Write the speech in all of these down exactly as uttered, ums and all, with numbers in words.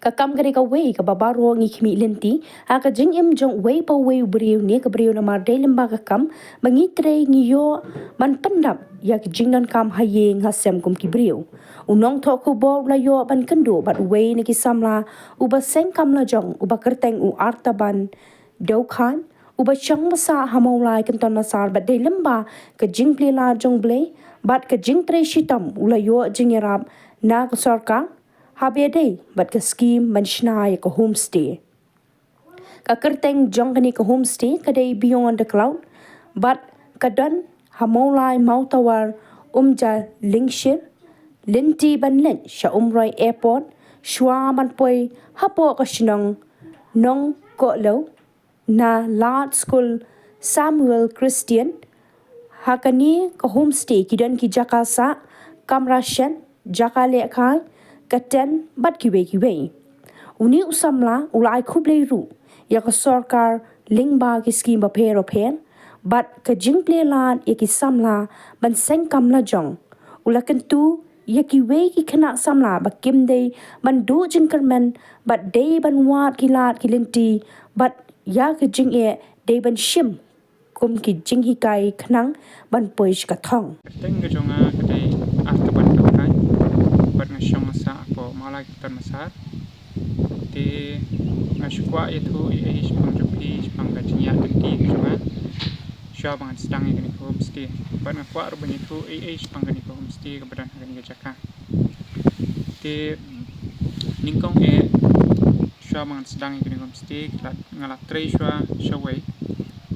Ka kam ka dei kawei kaba baroh ngi khmih lynti ha ka jingim jong uwei pa uwei u briew ne ka briew, namar dei lyngba ka kam ba ngi trei ngi ïoh ban pyndap ïa ka jingdonkam ha ïing ha sem kum ki briew. U nongthoh khubor u la ïoh ban kynduh bad uwei na ki samla uba seng kam lajong, uba kyrteng u Artaban Dewkhan, uba shong basa ha Mawlai Kynton Massar, bad dei lyngba ka jingplie lad jong U Blei bad ka jingtrei shitom u la ïoh jingïarap na ka sorkar haba ïadei bad ka skhim ban shna ïa ka homestay. Ka kyrteng jong kane ka homestay ka dei Beyond the Cloud, bad ka don ha Mawlai Mawtawar Umja Lyngshir, lynti ban leit sha Umroi Airport, shuwa ban poi hapoh ka shnong Nongkohlew, na lad skul Samuel Christian. Ha kane ka homestay ki don ki jaka sah, kamra shet, jaka lehkai, ka tent bad kiwei kiwei. Une u samla u la ai khublei ruh ïa ka sorkar lyngba ki skhim bapher bapher bad ka jingplie lad ïa ki samla ban seng kam lajong. U la kyntu ïa kiwei ki khynnah samla ba kim dei ban duh jingkyrmen bad dei ban wad ki lad ki lynti, bad ïa ka jingeh dei ban shim kum ki jinghikai khnang ban poi sha ka thong. Ka kyrteng ka jong nga ka dei Artaban Dewkhan, bad nga shong nga sah hapoh Mawlai Kynton Massar. Te nga shu kwah ïathuh ei ei shaphang jong phi, shaphang ka jingïaid lynti ka jong nga shuwa ba ngan sdang ïa kane ka homestay. Bad nga kwah ruh ban ïathuh ei ei shaphang kane ka homestay kaba don ha kane ka jaka. Te nyngkong eh, shuwa ba ngan sdang ïa kane ka homestay, nga la, nga la trei shuwa shawei.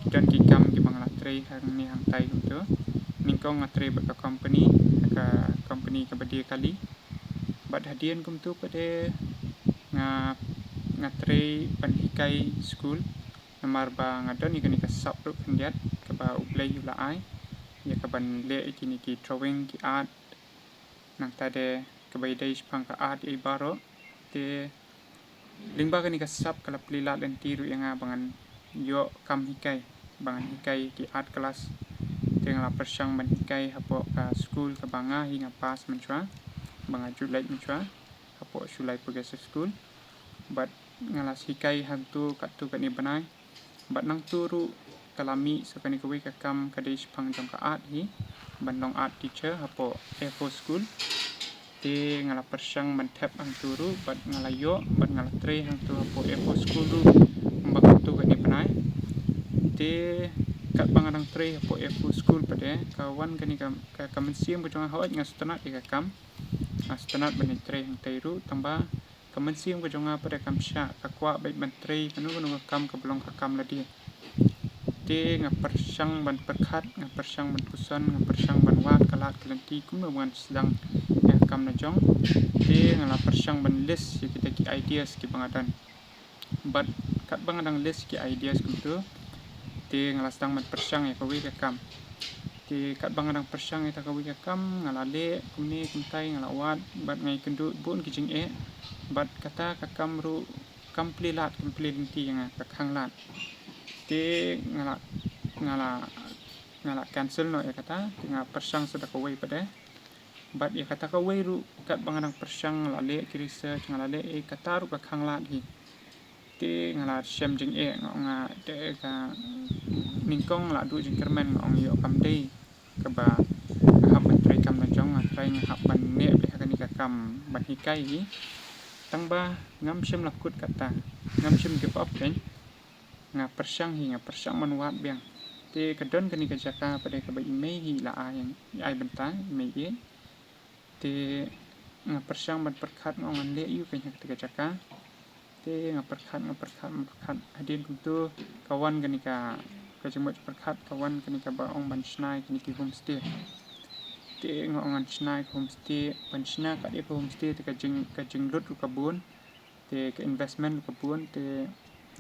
Ki don ki kam kiba nga la trei hangne hangtai kumto. Nyngkong nga trei bad ka company, ka company kaba die kali. Bad hadien kumto pat de nga, nga trei ban hikai skul. Namar ba nga don ïa kane ka sap ruh khyndiat kaba U Blei u la ai ïa ka ban leh ïa kine ki drawing, ki art. Nangta de kaba ïadei shaphang ka art ei baroh. Te lyngba kane ka sap ka la plie lad lynti ruh ïa nga ba ngan ïoh kam hikai, ba ngan hikai ki art class. Te nga la pyrshang ban hikai hapoh ka skul kaba nga hi nga pass mynshuwa, ba nga ju leit mynshuwa, hapoh Shulai Progressive School. Bad nga la hikai hangto katto katne bnai. Bad nangto ruh ka la mih sa kane kawei ka kam ka dei shaphang jong ka art hi, ban long art teacher hapoh F O school. Te nga la pyrshang ban thep hangto ruh, bad nga la ïoh, bad nga la trei hangto hapoh F O school ruh kumba katto katne bnai. Te katba nga dang trei hapoh F O school pat de, ka wan kane ka, ka, ka mynsiem ka jong nga, hooid nga sngewtynnat ïa ka kam, nga sngewtynnat ban ïatrei hangtei ruh, tangba ka mynsiem ka jong nga pat de kam shah, ka kwah beit ban trei kano kano ka kam kaba long ka kam lade. Te nga pyrshang ban pyrkhat, nga pyrshang ban puson, nga pyrshang ban wad ka lad ka lynti kumno ba ngan sdang ïa ka kam lajong. Te nga la pyrshang ban list ïa kita ki ideas kiba nga don. Bad katba nga dang list ki ideas kumto, te nga la sdang ban pyrshang ïa kawei ka kam. Te katba nga dang pyrshang ïa kawei ka kam, nga la leh kumne kumtai, nga la wad, bad nga ïakynduh bun ki jingeh. Bad kata ka kam ruh kam plie lad, kam plie lynti ïa nga, ka khanglad. Te nga la, nga la, nga la cancel noh ïa kata, te nga pyrshang sa da kawei pat de. Bad ïa kata kawei ruh, katba nga dang pyrshang, nga la leh ki research, nga la leh, eh, kata ruh ka khanglad hi. Te nga la shem jingeh, nga ong, nga te ka nyngkong la duh jingkyrmen, nga ong ïoh kam dei kaba nga hap ban trei kam lajong, nga trai nga hap ban neh beit ha kane ka kam ban hikai hi. Tangba ngam shym la kut kata, ngam shym give up kein. Nga pyrshang hi, nga pyrshang ban wad biang. Te ka don kane ka jaka pat de kaba i mei hi la ai, i ai bynta, i mei ïeit. Te nga pyrshang ban pyrkhat, nga ong ngan leh ïa u kein ha kata ka jaka. Te nga pyrkhat, nga pyrkhat, nga pyrkhat. Hadien kumto ka wan kane ka, ka jingmut pyrkhat, ka wan kane kaba ong ban shna ïa kine ki homestay. Te nga ong ngan shna ïa ka homestay, ban shna kat ïa ka homestay te ka jing, ka jinglut ruh ka bun. Te ka investment ruh ka bun, te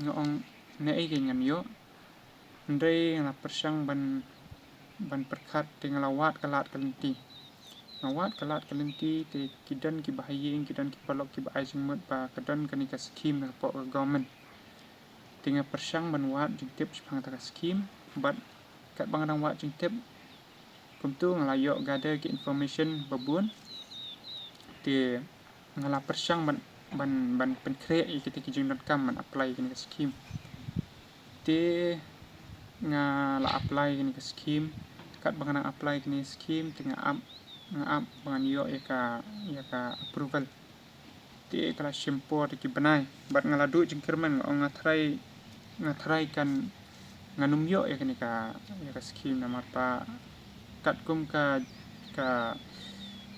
nga ong naei kein ngan ïoh. Hynrei nga la pyrshang ban, ban pyrkhat, te nga la wad ka lad ka lynti. Nga wad ka lad ka lynti, te ki don kiba ha ïing, ki don ki paralok kiba ai jingmut ba ka don kane ka skhim na ka pok ka government. Te nga pyrshang ban wad jingtip shaphang kata ka skhim, bad katba nga dang wad jingtip, kumto nga la ïoh gather ki information ba bun. Te nga la pyrshang ban ban ban pynkhreh ïa kita ki jingdonkam ban apply ïa kane ka scheme. Te nga la apply ïa kane ka scheme. Katba nga nang apply ïa kane ka scheme te nga ap nga ap ba ngan ïoh ïa ka ïa ka approval. Te ka la shim por da ki bnai bad nga la duh jingkyrmen, nga ong nga trai nga trai kan ngan ym ïoh ïa kane ka ïa ka scheme namar ba katkum ka ka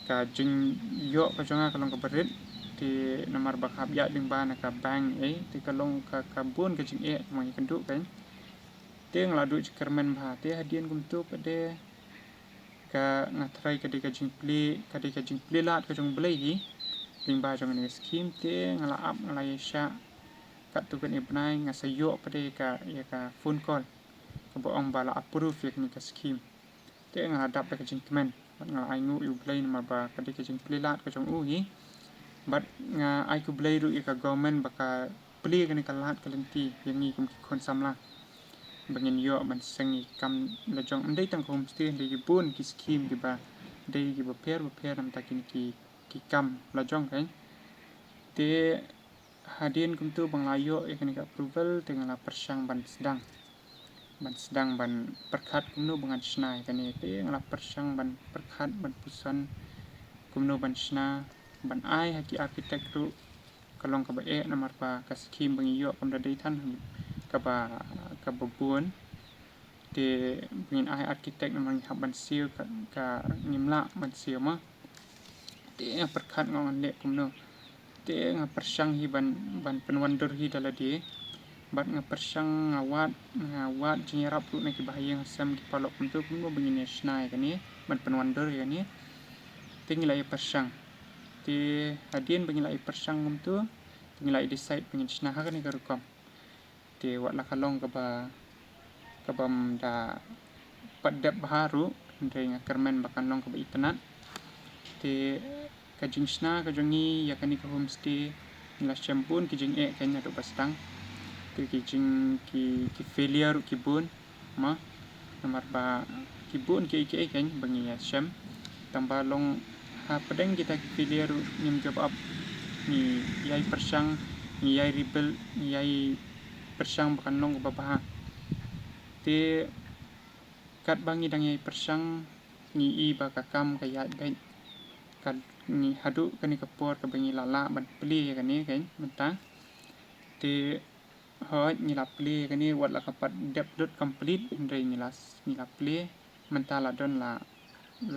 ka jingïoh ka jong nga ka long kaba rit. Te namar ba ka hap ïaid lyngba na ka bank, eh, te ka long ka ka bun ka jingeh ka mang ïa ka duh kan. Te nga la duh jingkyrmen bha, te hadien kumtu pat de ka nga trai ka dei ka jingplie ka dei ka jingplie lad ka jong U Blei hi lyngba jong kane ka scheme. Te nga la ap nga la ïa shah katto katne bnai nga sa ïoh pat de ka ïa ka phone call kaba ong ba la approve ïa kane ka scheme. Te nga la dap da ka jingkmen bad nga la ainguh ïa U Blei namar ba ka dei ka jingplie lad ka jong u hi. Bad nga ai khublei ruh ïa ka government ba ka plie kane ka lad ka lynti ïa ngi kum ki khun samla ba ngin ïoh ban seng ïa ki kam la jong, ym dei tang ka homestay, hynrei ki bun ki scheme kiba dei kiba pher ba pher namar ta kine ki ki kam la jong kan. Te hadien kumtu ba nga la ïoh ïa kane ka approval te nga la pyrshang ban sdang ban sdang ban pyrkhat kumno ba ngan shna ïa kane. Te nga la pyrshang ban pyrkhat ban puson kumno ban shna, ban ai ha ki architect ruh ka long kaba eh namar ba ka scheme ba ngi ïoh kam da dei than kaba kaba bun. Te ba ngin ai architect namar ngi hap ban siew ka, ka ngim lah ban siew ma. Te nga pyrkhat nga ong ngan leh kumno. Te nga pyrshang hi ban ban pynwandur hi da lade. Bad nga pyrshang nga wad nga wad jingïarap ruh na ki bahaïing hasem ki paralok kumtu kumno ba ngin ïa shna ïa kane ban pynwandur ïa kane. Te ngi la ïa pyrshang. Te hadien ba ngi la ïa pyrshang kumtu te ngi la ïa decide ba ngin shna ha kane ka rukom. Te wat la ka long kaba kaba ym da pat dep bha ruh, hynrei nga kyrmen ba kan long kaba itynnad. Te ka jingshna ka jong ngi ïa kane ka homestay ngi la shem bun ki jingeh kan naduh ba sdang. Te ki jing ki ki failure ruh ki bun ma, namar ba ki bun kiei kiei kan ba ngi ïa shem. Tang ba long hapdeng kita ki failure ruh ngim give up. Ngi ïai pyrshang, ngi ïai rebuild, ngi ïai pyrshang ba kan long kaba bha. Te katba ngi dang ïai pyrshang ngi i ba ka kam ka ïaid beit. Ka ngi haduh kane ka por kaba ngi la lah ban plie ïa kane kan mynta. Te hooid ngi la plie ïa kane wat la ka pat dep lut complete hynrei ngi la ngi la plie mynta la don la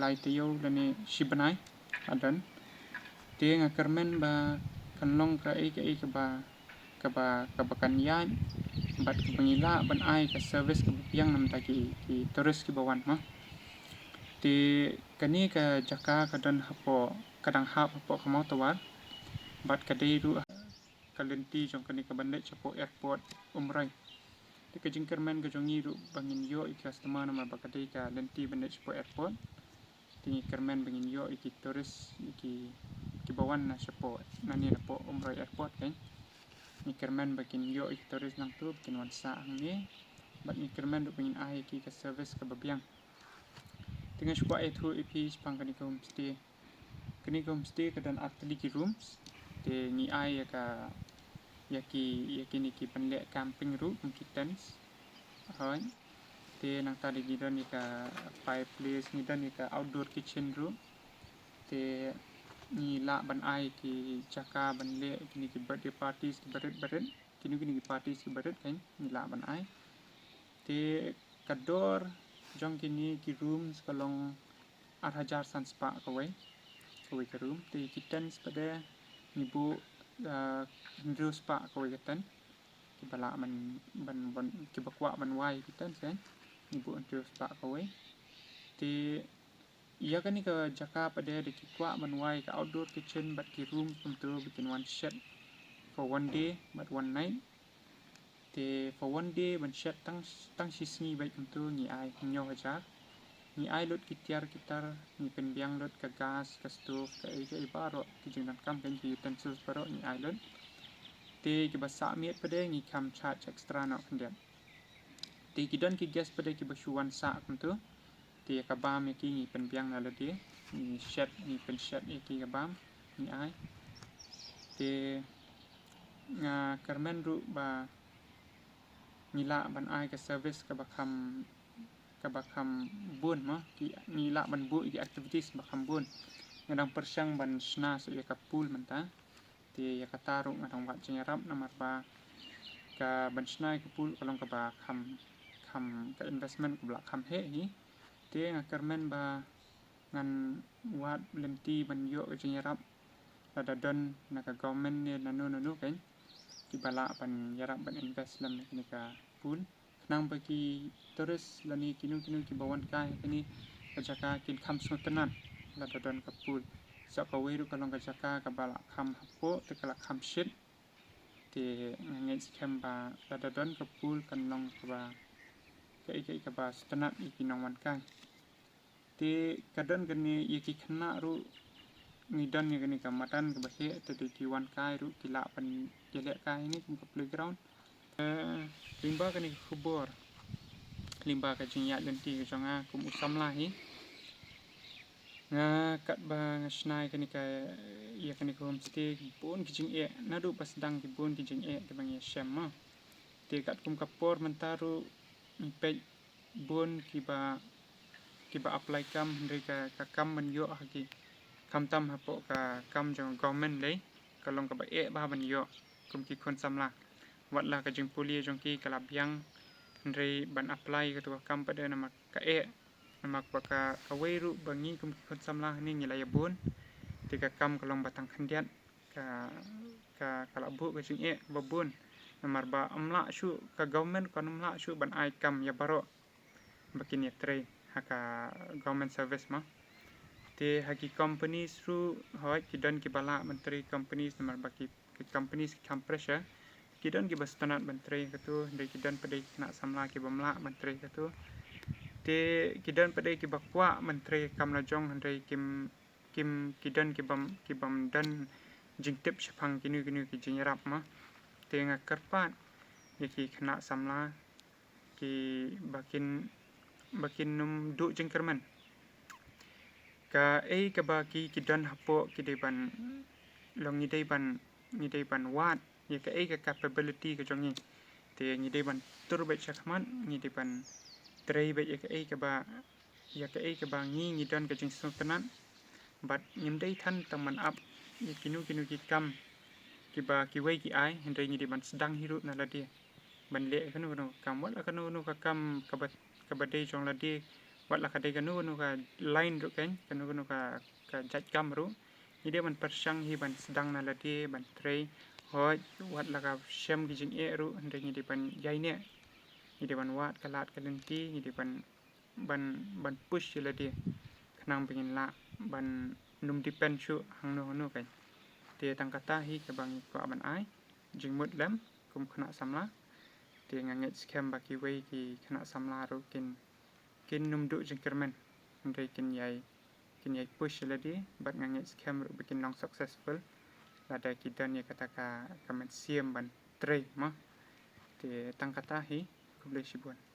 lai taïew lane shi bnai la don. Te nga kyrmen ba kan long kaei kaei kaba kaba kaba kan ïaid bad kaba ngi lah ban ai ka service kaba biang namar ta ki ki tourist kiba wan ma. Te kane ka jaka ka don hapoh ka dang hap hapoh ka Mawtawar bad ka dei ruh ka lynti jong kane kaban leit shapoh airport Umroi. Te ka jingkyrmen ka jong ngi ruh ba ngin ïoh ïa ki customer namar ba ka dei ka lynti ban leit shapoh airport. Te ngi kyrmen ba ngin ïoh ïa ki tourist ïa ki kiba wan na shapoh nane napoh Umroi airport kan. Ngi kyrmen ba kin ïoh ïa ki tourist nangtu ba kin wan sah hangne. Bad ngi kyrmen ruh ba ngin ai ïa ki ka service kaba biang. Te nga shu kwah ïathuh ïa phi shaphang kane ka homestay. Kane ka homestay ka don artylli ki rooms. Te ngi ai ïa ka ïa ki ïa kine ki ban leh camping ruh kum ki tents. Hooid. Te nangta de ngi don ïa ka fireplace, ngi don ïa ka outdoor kitchen ruh. Te ngi lah ban ai ki jaka ban leh kine ki birthday parties kiba rit ba rit. Kine kine ki parties kiba rit kan ngi lah ban ai. Te ka dor jong kine ki rooms ka long ar hajar san spah kawei kawei ka room. Te ki tents pat de ngi buh hynriew spah kawei ka tent. Kiba lah ban ban ban kiba kwah ban wai ki tents kan ngi buh hynriew spah kawei. Te ïa kane ka jaka pat de da ki kwah ban wai ka outdoor kitchen bad ki room kumtu ba kin wan shet for one day bad one night. Te for one day ban shet tang tang shi sngi bad kumtu ngi ai hynñiew hajar. Ngi ai lut ki tiar ki tar, ngi pynbiang lut ka gas, ka stove, kaei kaei baroh ki jingdonkam kan ki utensils baroh ngi ai lut. Te kiba sah miet pat de ngi kham charge extra noh khyndiat. Te ki don ki guest pat de kiba shu wan sah kumtu. Te ïa ka bam ïa ki ngi pynbiang na lade, ngi shet ngi pynshet ïa ki ka bam ngi ai. Te nga kyrmen ruh ba ngi lah ban ai ka service kaba kham kaba kham bun mo, ki ngi lah ban buh ki activities ba kham bun. Nga dang pyrshang ban shna sa ïa ka pool mynta. Te ïa kata ruh nga dang wad jingïarap namar ba ka ban shna ïa ka pool ka long kaba kham kham ka investment kaba lah kham heh hi. Te nga kyrmen ba ngan wad lynti ban ïoh ka jingïarap lada don na ka government ne nano nano kan kiba lah ban ïarap ban invest lem na kane ka pool. Khnang ba ki tourist lane kino kino kiba wan kai ha kane ka jaka kin kham sngewtynnat lada don ka pool. Sa kawei ruh ka long ka jaka kaba lah kham hapoh te ka lah kham shit. Te nga ngeit skhem ba lada don ka pool kan long kaba kaei kaei kaba sngewtynnat ïa ki nongwan kai. Te ka don kane ïa ki khynnah ruh ngi don ïa kane ka madan kaba heh te dei ki wan kai ruh ki lah ban ïaleh kai ne kum ka playground. Eh, lyngba kane ka khubor lyngba ka jingïaid lynti ka jong nga kum u samla hi. Nga katba nga shna ïa kane ka ïa kane ka homestay ki bun ki jingeh naduh ba sdang ki bun ki jingeh kiba ngi shem mo. Te katkum ka por mynta ruh ngi peit bun kiba kiba apply kam hynrei ka ka kam ban ïoh ha ki khamtam hapoh ka kam jong government lei ka long kaba eh bha ban ïoh kum ki khun samla. Wat la ka jingpule jong ki ka la biang hynrei ban apply katu ka kam pat de namar ka eh namar ba ka kawei ruh ba ngi kum ki khun samla hangne ngi la ïa bun. Te ka kam ka long ba tang khyndiat ka ka ka la buh ka jingeh ba bun namar ba ym lah shuh ka government kan ym lah shuh ban ai kam ïa baroh ba kin ïa trei ha ka government service mo. Te ha ki companies ruh hooid ki don kiba lah ban trei companies namar ba ki ki companies ki kham pressure. Ki don kiba sngewtynnat ban trei katu hynrei ki don pat de ki khynnah samla kiba ym lah ban trei katu. Te ki don pat de kiba kwah ban trei kam la jong hynrei kim kim ki don kibam kibam don jingtip shaphang kino kino ki jingïarap mo. Te nga kyrpad ïa ki khynnah samla kiba kin ba kin ym duh jingkyrmen. Kaei kaba ki ki don hapoh ki dei ban long ngi dei ban ngi dei ban wad ïa kaei ka capability ka jong ngi. Te ngi dei ban tur beit shakhmat ngi dei ban trei beit ïa kaei kaba ïa kaei kaba ngi ngi don ka jingsngewtynnat. Bad ngim dei than tang ban ap ïa kino kino ki kam kiba kiwei ki ai hynrei ngi dei ban sdang hi ruh na lade ban leh kano kano ka kam wat la kano kano ka kam kaba kaba dei jong lade wat la ka dei kano kano ka line ruh kan kano kano ka ka jait kam ruh. Ngi dei ban pyrshang hi ban sdang na lade ban trei hooid wat la ka shem ki jingeh ruh hynrei ngi dei ban ïaineh ngi dei ban wad ka lad ka lynti ngi dei ban ban ban push ïa lade khnang ba ngin lah ban ym depend shuh hangno hangno kan. Te tang kata hi kaba ngi kwah ban ai jingmut lem kum khynnah samla. Te nga ngeit skhem ba kiwei ki khynnah samla ruh kin kin ym duh jingkyrmen hynrei kin ïai kin ïai push ïa lade bad nga ngeit skhem ruh ba kin long successful lada ki don ïa kata ka ka mynsiem ban trei mo. Te tang kata hi khublei shibun.